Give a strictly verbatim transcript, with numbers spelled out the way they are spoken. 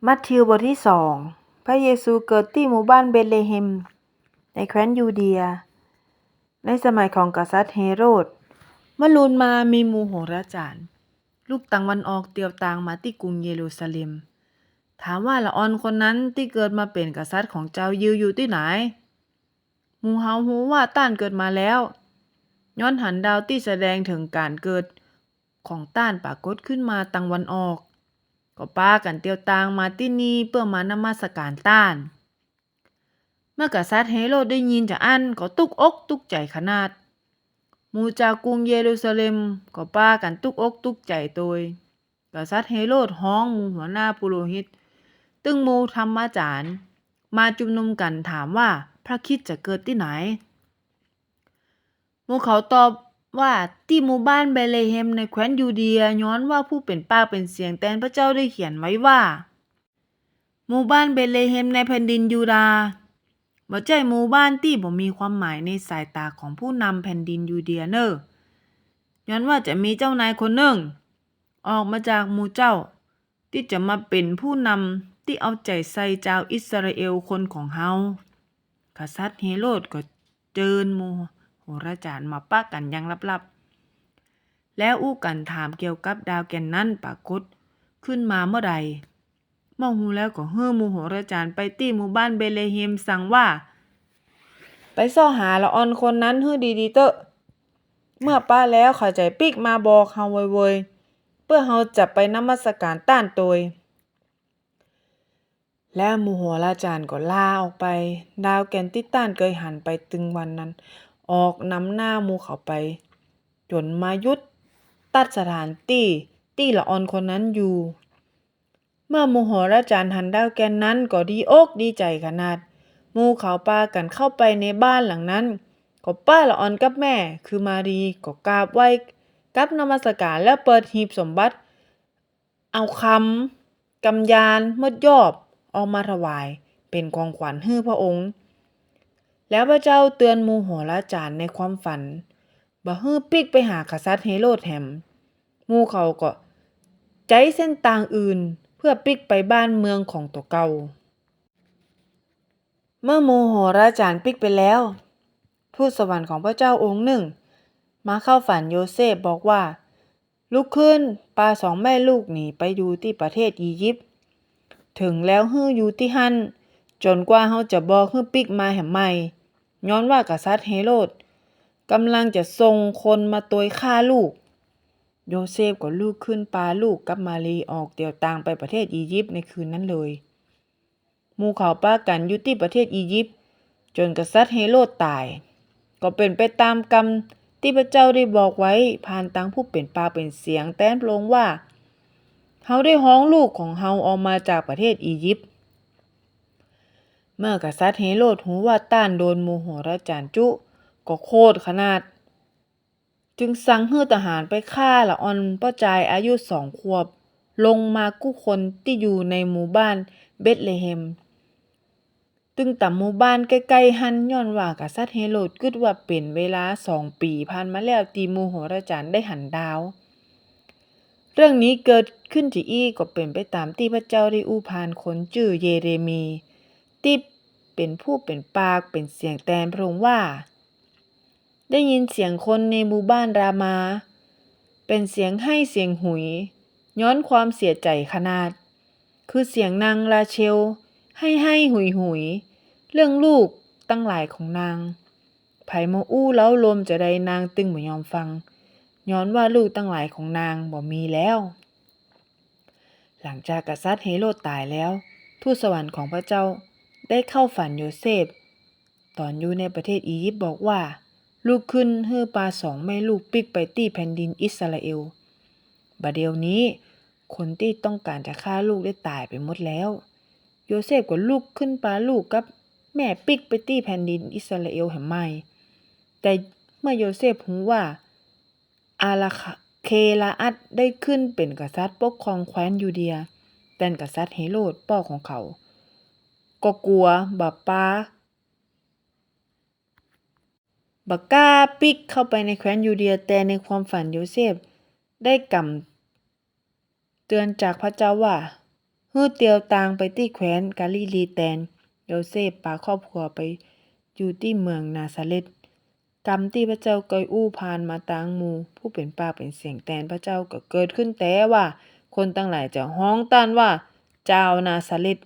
มัทธิวบทตี้สอง พระเยซูเกิดตี้หมู่บ้านเบธเลเฮม ในแคว้นยูเดีย ในสมัยของกษัตริย์เฮโรด เมื่อลูนมามีหมู่โหราจ๋ารย์ ลุกตังวันออกเตียวตางมาตี้กรุงเยรูซาเล็ม ถามว่า ละอ่อนคนนั้นตี้เกิดมาเป๋นกษัตริย์ของจาวยิวอยู่ตี้ไหน หมู่เฮาฮู้ว่าต้านเกิดมาแล้ว ย้อนหันดาวตี้แสดงเถิงก๋านเกิดของต้านปรากฏขึ้นมาตังวันออก ก็ปากั๋นเตียวตางมาตี้นี่เปื้อมานมัสก๋านต้าน เมื่อกษัตริย์เฮโรดได้ยินจาอั้นก็ตุ๊กอกตุ๊กใจ๋ขนาด หมู่จาวกรุงเยรูซาเล็มก็ปากั๋นตุ๊กอกตุ๊กใจ๋ตวย กษัตริย์เฮโรดฮ้องหมู่หัวหน้าปุโรหิต ตึงหมู่ธรรมาจ๋ารย์ มาจุมนุมกั๋นถามว่า พระคริสต์จะเกิดตี้ไหน หมู่เขาตอบว่า ตี้หมู่บ้านเบธเลเฮมในแคว้นยูเดีย ย้อนว่าผู้เป๋นปากเป๋นเสียงแตนพระเจ้าได้เขียนไว้ว่า หมู่บ้านเบธเลเฮมในแผ่นดินยูดาห์ บ่ใจ้หมู่บ้านตี้บ่มีความหมายในสายต๋าของผู้นำแผ่นดินยูเดียเน่อ ย้อนว่าจะมีเจ้านายคนนึ่ง ออกมาจากหมู่เจ้า ตี้จะมาเป๋นผู้นำตี้เอาใจ๋ใส่จาวอิสราเอลคนของเฮา กษัตริย์เฮโรดก็เจิญหมู่โหราจ๋ารย์มาปะกั๋นอย่างลับๆ แล้วอู้กั๋นถามเกี่ยวกับดาวแก่นนั้นปรากฏขึ้นมาเมื่อใด เมื่อฮู้แล้วก็หื้อหมู่โหราจ๋ารย์ไปตี้หมู่บ้านเบธเลเฮมสั่งว่า ไปเซาะหาละอ่อนคนนั้นหื้อดีๆ เต๊อะ เมื่อปะแล้วเขาจะปิ๊กมาบอกเฮาเวยๆ เปื้อเฮาจะไปนมัสก๋านต้านตวย แล้วหมู่โหราจ๋ารย์ก็ลาออกไป ดาวแก่นตี้ต้านเกยหันไปตึงวันนั้น ออกนำหน้าหมู่เขาไป จ๋นมาหยุดตั๊ดสถานตี้ตี้ละอ่อนคนนั้นอยู่ เมื่อหมู่โหราจ๋ารย์หันดาวแก่นนั้นก็ดีอกดีใจ๋ขนาด หมู่เขาปากั๋นเข้าไปในบ้านหลังนั้น ก็ปะละอ่อนกับแม่คือมารีย์ ก็กราบไหว้กับนมัสก๋าน แล้วเปิดหีบสมบัติ เอาคำ กำยาน หมดยอบ ออกมาถวายเป๋นของขวัญหื้อพระองค์ แล้วพระเจ้าเตือนหมู่โหราจ๋ารย์ในความฝัน บ่หื้อปิ๊กไปหากษัตริย์เฮโรดแหม หมู่เขาก็ใจ๊เส้นตางอื่น เปื้อปิ๊กไปบ้านเมืองของตั๋วเก่า เมื่อหมู่โหราจ๋ารย์ปิ๊กไปแล้ว ทูตสวรรค์ของพระเจ้าองค์นึ่ง มาเข้าฝันโยเซฟบอกว่า ลุกขึ้น ปาสองแม่ลูกหนีไปอยู่ตี้ประเทศอียิปต์ เถิงแล้วหื้ออยู่ตี้หั้น จ๋นกว่าเฮาจะบอกหื้อปิ๊กมาแหมใหม่ ย้อนว่ากษัตริย์เฮโรดก่ำลังจะส่งคนมาตวยฆ่าลูก โยเซฟก็ลุกขึ้นปาลูกกับมารีย์ออกเตียวตางไปประเทศอียิปต์ในคืนนั้นเลย หมู่เขาปากั๋นอยู่ตี้ประเทศอียิปต์ จ๋นกษัตริย์เฮโรดต๋าย ก็เป๋นไปต๋ามกำตี้พระเจ้าได้บอกไว้ผ่านตางผู้เป๋นปากเป๋นเสียงแตนพระองค์ว่า เฮาได้ฮ้องลูกของเฮาออกมาจากประเทศอียิปต์ เมื่อกษัตริย์เฮโรดฮู้ว่าต้านโดนหมู่โหราจ๋ารย์จุ ก็โขดขนาด จึงสั่งหื้อทหารไปฆ่าละอ่อนป้อจายอายุสองขวบลงมากู้คนตี้อยู่ในหมู่บ้านเบธเลเฮม ตึงต๋ามหมู่บ้านใก้ๆ หั้น ย้อนว่ากษัตริย์เฮโรดกึ๊ดว่าเป๋นเวลาสองปี๋ผ่านมาแล้วตี้หมู่โหราจ๋ารย์ได้หันดาว เรื่องนี้เกิดขึ้นจาอี้ก็เป๋นไปต๋ามตี้พระเจ้าได้อู้ผ่านคนจื้อเยเรมีย์ ตี้เป๋นผู้เป๋นปากเป๋นเสียงแตนพระองค์ว่า ได้ยินเสียงคนในหมู่บ้านรามา เป๋นเสียงไห้เสียงหุย ย้อนความเสียใจ๋ขนาด คือเสียงนางราเชล ไห้ๆ หุยๆ เรื่องลูกตังหลายของนาง ใผมาอู้เล้าโลมจาใดนางตึงบ่ยอมฟัง ย้อนว่าลูกตังหลายของนางบ่มีแล้ว หลังจากกษัตริย์เฮโรดต๋ายแล้ว ทูตสวรรค์ของพระเจ้าได้เข้าฝันโยเซฟ ต๋อนอยู่ในประเทศอียิปต์บอกว่า ลุกขึ้น หื้อปาสองแม่ลูกปิ๊กไปตี้แผ่นดินอิสราเอล บ่าเดี่ยวนี้ คนตี้ต้องก๋านจะฆ่าลูกได้ต๋ายไปหมดแล้ว โยเซฟก็ลุกขึ้นปาลูกกับแม่ปิ๊กไปตี้แผ่นดินอิสราเอลแหมใหม่ แต่เมื่อโยเซฟฮู้ว่า อาราเคลาอัดได้ขึ้นเป๋นกษัตริย์ปกครองแคว้นยูเดีย แตนกษัตริย์เฮโรดป้อของเขา ก็กั๋ว บ่ปา บ่ก้าปิ๊กเข้าไปในแคว้นยูเดีย แต่ในความฝันโยเซฟได้กำเตือนจากพระเจ้าว่า หื้อเตียวตางไปตี้แคว้นกาลิลีแตน โยเซฟปาครอบครัวไปอยู่ตี้เมืองนาซาเร็ธ กำตี้พระเจ้าเกยอู้ผ่านมาตางหมู่ผู้เป๋นปากเป๋นเสียงแตนพระเจ้าก็เกิดขึ้นแต๊ว่า คนตังหลายจะฮ้องต้านว่า จาวนาซาเร็ธ